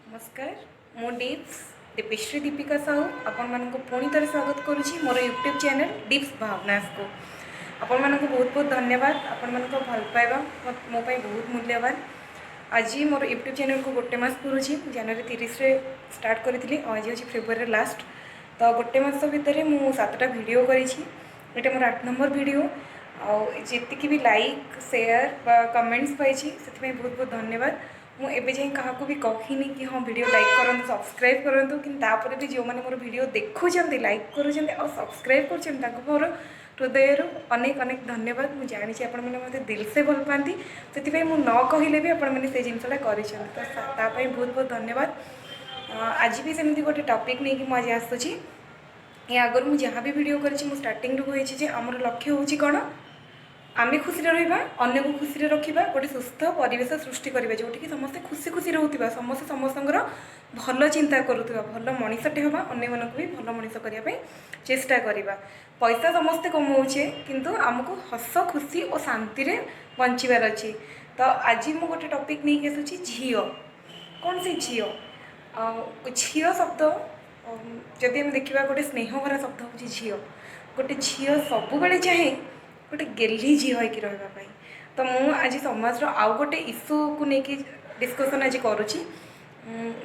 ନମସ୍କାର, ମୁଁ ଦୀପଶ୍ରୀ ଦୀପିକା ସାହୁ ଆପଣମାନଙ୍କୁ ପୁଣି ଥରେ ସ୍ୱାଗତ କରୁଛି ମୋର ୟୁଟ୍ୟୁବ୍ ଚ୍ୟାନେଲ୍ ଡିପ୍ସ ଭାବନାସକୁ। ଆପଣମାନଙ୍କୁ ବହୁତ ବହୁତ ଧନ୍ୟବାଦ। ଆପଣମାନଙ୍କ ଭଲ ପାଇବା ମୋ ପାଇଁ ବହୁତ ମୂଲ୍ୟବାନ। ଆଜି ମୋର ୟୁଟ୍ୟୁବ୍ ଚ୍ୟାନେଲ୍କୁ ଗୋଟେ ମାସ ପୁରୁଛି। ମୁଁ ଜାନୁଆରୀ 30ରେ ଷ୍ଟାର୍ଟ କରିଥିଲି ଆଉ ଆଜି ହେଉଛି ଫେବୃଆରୀ ଲାଷ୍ଟ। ତ ଗୋଟେ ମାସ ଭିତରେ ମୁଁ 7ଟା ଭିଡ଼ିଓ କରିଛି। ଏଇଟା ମୋର 8 ନମ୍ବର ଭିଡ଼ିଓ। ଆଉ ଯେତିକି ବି ଲାଇକ୍, ସେୟାର ବା କମେଣ୍ଟସ୍ ପାଇଛି, ସେଥିପାଇଁ ବହୁତ ବହୁତ ଧନ୍ୟବାଦ। ମୁଁ ଏବେ ଯାଏଁ କାହାକୁ ବି କହିନି କି ହଁ, ଭିଡ଼ିଓ ଲାଇକ୍ କରନ୍ତୁ, ସବସ୍କ୍ରାଇବ୍ କରନ୍ତୁ। କିନ୍ତୁ ତାପରେ ବି ଯେଉଁମାନେ ମୋର ଭିଡ଼ିଓ ଦେଖୁଛନ୍ତି, ଲାଇକ୍ କରୁଛନ୍ତି ଆଉ ସବସ୍କ୍ରାଇବ୍ କରୁଛନ୍ତି, ତାଙ୍କୁ ମୋର ହୃଦୟରୁ ଅନେକ ଅନେକ ଧନ୍ୟବାଦ। ମୁଁ ଜାଣିଛି ଆପଣମାନେ ମୋତେ ଦିଲସେ ଭଲ ପାଆନ୍ତି। ସେଥିପାଇଁ ମୁଁ ନ କହିଲେ ବି ଆପଣମାନେ ସେ ଜିନିଷଟା କରିଛନ୍ତି। ତ ତା ପାଇଁ ବହୁତ ବହୁତ ଧନ୍ୟବାଦ। ଆଜି ବି ସେମିତି ଗୋଟେ ଟପିକ୍ ନେଇକି ମୁଁ ଆଜି ଆସୁଛି। ଏ ଆଗରୁ ମୁଁ ଯାହା ବି ଭିଡ଼ିଓ କରିଛି, ମୁଁ ଷ୍ଟାର୍ଟିଂରୁ କହିଛି ଯେ ଆମର ଲକ୍ଷ୍ୟ ହେଉଛି କ'ଣ? ଆମେ ଖୁସିରେ ରହିବା, ଅନ୍ୟକୁ ଖୁସିରେ ରଖିବା, ଗୋଟେ ସୁସ୍ଥ ପରିବେଶ ସୃଷ୍ଟି କରିବା, ଯେଉଁଠିକି ସମସ୍ତେ ଖୁସି ଖୁସି ରହୁଥିବା, ସମସ୍ତେ ସମସ୍ତଙ୍କର ଭଲ ଚିନ୍ତା କରୁଥିବା, ଭଲ ମଣିଷଟେ ହେବା, ଅନ୍ୟମାନଙ୍କୁ ବି ଭଲ ମଣିଷ କରିବା ପାଇଁ ଚେଷ୍ଟା କରିବା। ପଇସା ସମସ୍ତେ କମାଉଛେ, କିନ୍ତୁ ଆମକୁ ହସ ଖୁସି ଓ ଶାନ୍ତିରେ ବଞ୍ଚିବାର ଅଛି। ତ ଆଜି ମୁଁ ଗୋଟେ ଟପିକ୍ ନେଇକି ଆସୁଛି, ଝିଅ। କ'ଣ ସେ ଝିଅ? ଆଉ ଝିଅ ଶବ୍ଦ ଯଦି ଆମେ ଦେଖିବା, ଗୋଟେ ସ୍ନେହଭରା ଶବ୍ଦ ହେଉଛି ଝିଅ। ଗୋଟେ ଝିଅ ସବୁବେଳେ ଚାହେଁ ଗୋଟେ ଗେହ୍ଲି ଝିଅ ହେଇକି ରହିବା ପାଇଁ। ତ ମୁଁ ଆଜି ସମାଜର ଆଉ ଗୋଟେ ଇସ୍ୟୁକୁ ନେଇକି ଡିସ୍କସନ୍ ଆଜି କରୁଛି।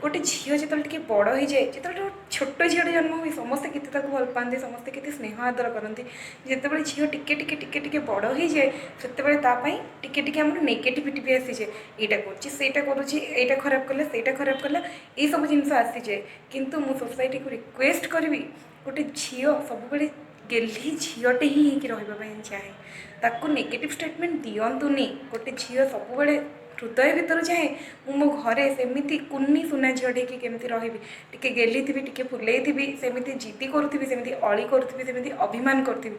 ଗୋଟେ ଝିଅ ଯେତେବେଳେ ଟିକେ ବଡ଼ ହେଇଯାଏ, ଯେତେବେଳେ ଗୋଟେ ଛୋଟ ଝିଅଟେ ଜନ୍ମ ହୁଏ, ସମସ୍ତେ କେତେ ତାକୁ ଭଲ ପାଆନ୍ତି, ସମସ୍ତେ କେତେ ସ୍ନେହ ଆଦର କରନ୍ତି। ଯେତେବେଳେ ଝିଅ ଟିକେ ଟିକେ ଟିକେ ଟିକେ ବଡ଼ ହେଇଯାଏ, ସେତେବେଳେ ତା ପାଇଁ ଟିକେ ଟିକେ ଆମର ନେଗେଟିଭିଟି ବି ଆସିଯାଏ। ଏଇଟା କରୁଛି, ସେଇଟା କରୁଛି, ଏଇଟା ଖରାପ କଲା, ସେଇଟା ଖରାପ କଲା, ଏଇସବୁ ଜିନିଷ ଆସିଯାଏ। କିନ୍ତୁ ମୁଁ ସୋସାଇଟିକୁ ରିକ୍ୱେଷ୍ଟ କରିବି, ଗୋଟେ ଝିଅ ସବୁବେଳେ ଗେହ୍ଲି ଝିଅଟେ ହିଁ ହେଇକି ରହିବା ପାଇଁ ଚାହେଁ। ତାକୁ ନେଗେଟିଭ୍ ଷ୍ଟେଟମେଣ୍ଟ ଦିଅନ୍ତୁନି। ଗୋଟେ ଝିଅ ସବୁବେଳେ ହୃଦୟ ଭିତରୁ ଚାହେଁ, ମୁଁ ମୋ ଘରେ ସେମିତି କୁନି ସୁନା ଝିଅଟେ ହେଇକି କେମିତି ରହିବି। ଟିକେ ଗେହ୍ଲିଥିବି, ଟିକେ ଫୁଲେଇଥିବି, ସେମିତି ଜିଦି କରୁଥିବି, ସେମିତି ଅଳି କରୁଥିବି, ସେମିତି ଅଭିମାନ କରୁଥିବି।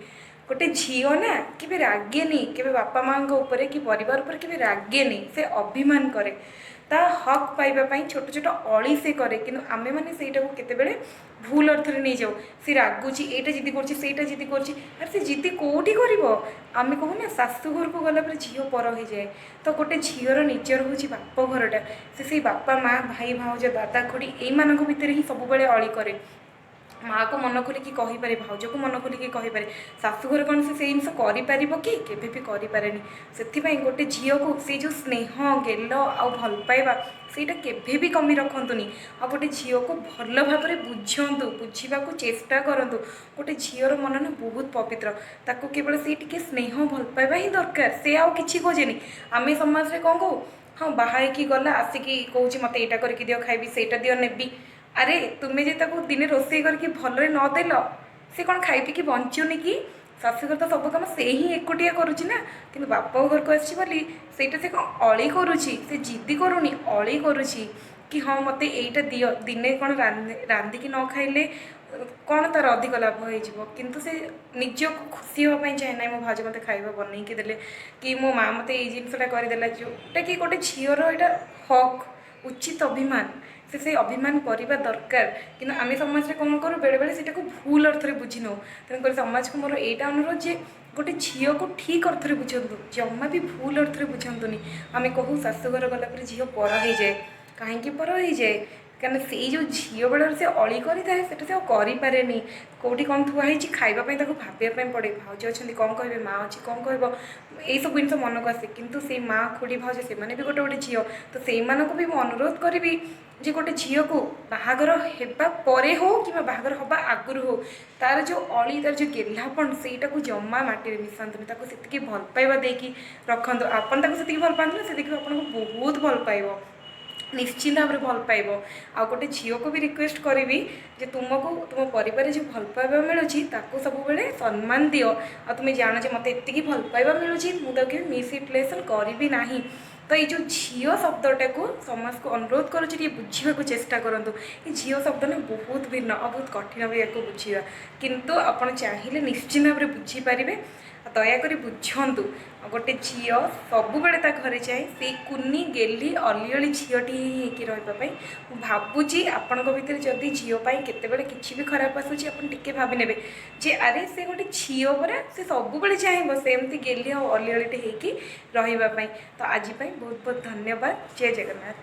ଗୋଟେ ଝିଅ ନା କେବେ ରାଗେନି, କେବେ ବାପା ମାଆଙ୍କ ଉପରେ କି ପରିବାର ଉପରେ କେବେ ରାଗେନି। ସେ ଅଭିମାନ କରେ, ତା ହକ୍ ପାଇବା ପାଇଁ ଛୋଟ ଛୋଟ ଅଳି ସେ କରେ। କିନ୍ତୁ ଆମେମାନେ ସେଇଟାକୁ କେତେବେଳେ ଭୁଲ ଅର୍ଥରେ ନେଇଯାଉ। ସେ ରାଗୁଛି, ଏଇଟା ଜିଦି କରୁଛି, ସେଇଟା ଜିଦି କରୁଛି। ଆରେ, ସେ ଜିଦି କେଉଁଠି କରିବ? ଆମେ କହୁନା, ଶାଶୁ ଘରକୁ ଗଲା ପରେ ଝିଅ ପର ହେଇଯାଏ। ତ ଗୋଟେ ଝିଅର ନିଜର ହେଉଛି ବାପ ଘରଟା। ସେ ସେଇ ବାପା, ମା, ଭାଇ, ଭାଉଜ, ଦାଦା, ଖୁଡ଼ି, ଏଇମାନଙ୍କ ଭିତରେ ହିଁ ସବୁବେଳେ ଅଳି କରେ। ମାଆକୁ ମନ ଖୋଲିକି କହିପାରେ, ଭାଉଜକୁ ମନ ଖୋଲିକି କହିପାରେ। ଶାଶୁଘରେ କ'ଣ ସେ ସେଇ ଜିନିଷ କରିପାରିବ କି? କେବେ ବି କରିପାରେନି। ସେଥିପାଇଁ ଗୋଟେ ଝିଅକୁ ସେଇ ଯେଉଁ ସ୍ନେହ, ଗେଲ ଆଉ ଭଲ ପାଇବା, ସେଇଟା କେବେ ବି କମି ରଖନ୍ତୁନି। ଆଉ ଗୋଟେ ଝିଅକୁ ଭଲ ଭାବରେ ବୁଝନ୍ତୁ, ବୁଝିବାକୁ ଚେଷ୍ଟା କରନ୍ତୁ। ଗୋଟେ ଝିଅର ମନ ନା ବହୁତ ପବିତ୍ର। ତାକୁ କେବଳ ସେଇ ଟିକେ ସ୍ନେହ, ଭଲ ପାଇବା ହିଁ ଦରକାର। ସେ ଆଉ କିଛି ଖୋଜେନି। ଆମେ ସମାଜରେ କ'ଣ କହୁ? ହଁ, ବାହା ହେଇକି ଗଲା, ଆସିକି କହୁଛି, ମୋତେ ଏଇଟା କରିକି ଦିଅ ଖାଇବି, ସେଇଟା ଦିଅ ନେବି। ଆରେ, ତୁମେ ଯେ ତାକୁ ଦିନେ ରୋଷେଇ କରିକି ଭଲରେ ନ ଦେଲ, ସେ କ'ଣ ଖାଇ ପିଇକି ବଞ୍ଚୁନି କି? ଶାଶୁଘର ତ ସବୁ କାମ ସେ ହିଁ ଏକୁଟିଆ କରୁଛି ନା। କିନ୍ତୁ ବାପ ଘରକୁ ଆସିଛି ବୋଲି ସେଇଟା ସେ କ'ଣ ଅଳି କରୁଛି? ସେ ଜିଦି କରୁନି, ଅଳି କରୁଛି କି ହଁ, ମୋତେ ଏଇଟା ଦିଅ। ଦିନେ କ'ଣ ରାନ୍ଧିକି ନ ଖାଇଲେ କ'ଣ ତାର ଅଧିକ ଲାଭ ହେଇଯିବ? କିନ୍ତୁ ସେ ନିଜକୁ ଖୁସି ହେବା ପାଇଁ ଚାହେଁ, ନାହିଁ, ମୋ ଭାଉଜ ମୋତେ ଖାଇବା ବନେଇକି ଦେଲେ କି ମୋ ମା ମୋତେ ଏଇ ଜିନିଷଟା କରିଦେଲା, ଯେଉଁଟାକି ଗୋଟେ ଝିଅର ଏଇଟା ହକ୍, ଉଚିତ ଅଭିମାନ। ସେ ସେଇ ଅଭିମାନ କରିବା ଦରକାର। କିନ୍ତୁ ଆମେ ସମାଜରେ କ'ଣ କରୁ? ବେଳେବେଳେ ସେଇଟାକୁ ଭୁଲ ଅର୍ଥରେ ବୁଝି ନେଉ। ତେଣୁକରି ସମାଜକୁ ମୋର ଏଇଟା ଅନୁରୋଧ ଯେ ଗୋଟେ ଝିଅକୁ ଠିକ୍ ଅର୍ଥରେ ବୁଝନ୍ତୁ, ଜମା ବି ଭୁଲ ଅର୍ଥରେ ବୁଝନ୍ତୁନି। ଆମେ କହୁ, ଶାଶୁଘର ଗଲା ପରେ ଝିଅ ପର ହେଇଯାଏ। କାହିଁକି ପର ହେଇଯାଏ? କାରଣ ସେଇ ଯେଉଁ ଝିଅ ବେଳରେ ସେ ଅଳି କରିଥାଏ, ସେଟା ସେ ଆଉ କରିପାରେନି। କେଉଁଠି କ'ଣ ଥୁଆ ହେଇଛି ଖାଇବା ପାଇଁ ତାକୁ ଭାବିବା ପାଇଁ ପଡ଼େ। ଭାଉଜ ଅଛନ୍ତି, କ'ଣ କହିବେ? ମା ଅଛି, କ'ଣ କହିବ? ଏଇସବୁ ଜିନିଷ ମନକୁ ଆସେ। କିନ୍ତୁ ସେଇ ମା, ଖୁଡ଼ି, ଭାଉଜ, ସେମାନେ ବି ଗୋଟେ ଗୋଟେ ଝିଅ। ତ ସେଇମାନଙ୍କୁ ବି ମୁଁ ଅନୁରୋଧ କରିବି ଯେ ଗୋଟେ ଝିଅକୁ ବାହାଘର ହେବା ପରେ ହଉ କିମ୍ବା ବାହାଘର ହେବା ଆଗରୁ ହଉ, ତାର ଯେଉଁ ଅଳି, ତାର ଯେଉଁ ଗେହ୍ଲାପଣ, ସେଇଟାକୁ ଜମା ମାଟିରେ ମିଶାନ୍ତୁନି। ତାକୁ ସେତିକି ଭଲ ପାଇବା ଦେଇକି ରଖନ୍ତୁ। ଆପଣ ତାକୁ ସେତିକି ଭଲ ପାଆନ୍ତୁ ନା, ସେ ଦେଖିବେ ଆପଣଙ୍କୁ ବହୁତ ଭଲ ପାଇବ, ନିଶ୍ଚିନ୍ତ ଭାବରେ ଭଲ ପାଇବ। ଆଉ ଗୋଟେ ଝିଅକୁ ବି ରିକ୍ୱେଷ୍ଟ କରିବି ଯେ ତୁମକୁ ତୁମ ପରିବାରରେ ଯେଉଁ ଭଲ ପାଇବା ମିଳୁଛି, ତାକୁ ସବୁବେଳେ ସମ୍ମାନ ଦିଅ। ଆଉ ତୁମେ ଜାଣ ଯେ ମୋତେ ଏତିକି ଭଲ ପାଇବା ମିଳୁଛି, ମୁଁ ତାକୁ କେବେ ମିସ୍ୟୁଟିଲାଇଜେସନ୍ କରିବି ନାହିଁ। ତ ଏଇ ଯେଉଁ ଝିଅ ଶବ୍ଦଟାକୁ ସମାଜକୁ ଅନୁରୋଧ କରୁଛି, ଟିକେ ବୁଝିବାକୁ ଚେଷ୍ଟା କରନ୍ତୁ। ଏ ଝିଅ ଶବ୍ଦ ନା ବହୁତ ଭିନ୍ନ ଆଉ ବହୁତ କଠିନ ବି ୟାକୁ ବୁଝିବା। କିନ୍ତୁ ଆପଣ ଚାହିଁଲେ ନିଶ୍ଚିନ୍ତ ଭାବରେ ବୁଝିପାରିବେ। ଆଉ ଦୟାକରି ବୁଝନ୍ତୁ। ଆଉ ଗୋଟେ ଝିଅ ସବୁବେଳେ ତା ଘରେ ଚାହେଁ ସେଇ କୁନି, ଗେହ୍ଲି, ଅଲିଅଳି ଝିଅଟି ହିଁ ହେଇକି ରହିବା ପାଇଁ। ମୁଁ ଭାବୁଛି, ଆପଣଙ୍କ ଭିତରେ ଯଦି ଝିଅ ପାଇଁ କେତେବେଳେ କିଛି ବି ଖରାପ ଆସୁଛି, ଆପଣ ଟିକେ ଭାବି ନେବେ ଯେ ଆରେ, ସେ ଗୋଟେ ଝିଅ ପରା। ସେ ସବୁବେଳେ ଚାହିଁବ ସେମିତି ଗେହ୍ଲି ଆଉ ଅଲିଅଳିଟେ ହେଇକି ରହିବା ପାଇଁ। ତ ଆଜି ପାଇଁ ବହୁତ ବହୁତ ଧନ୍ୟବାଦ। ଜୟ ଜଗନ୍ନାଥ।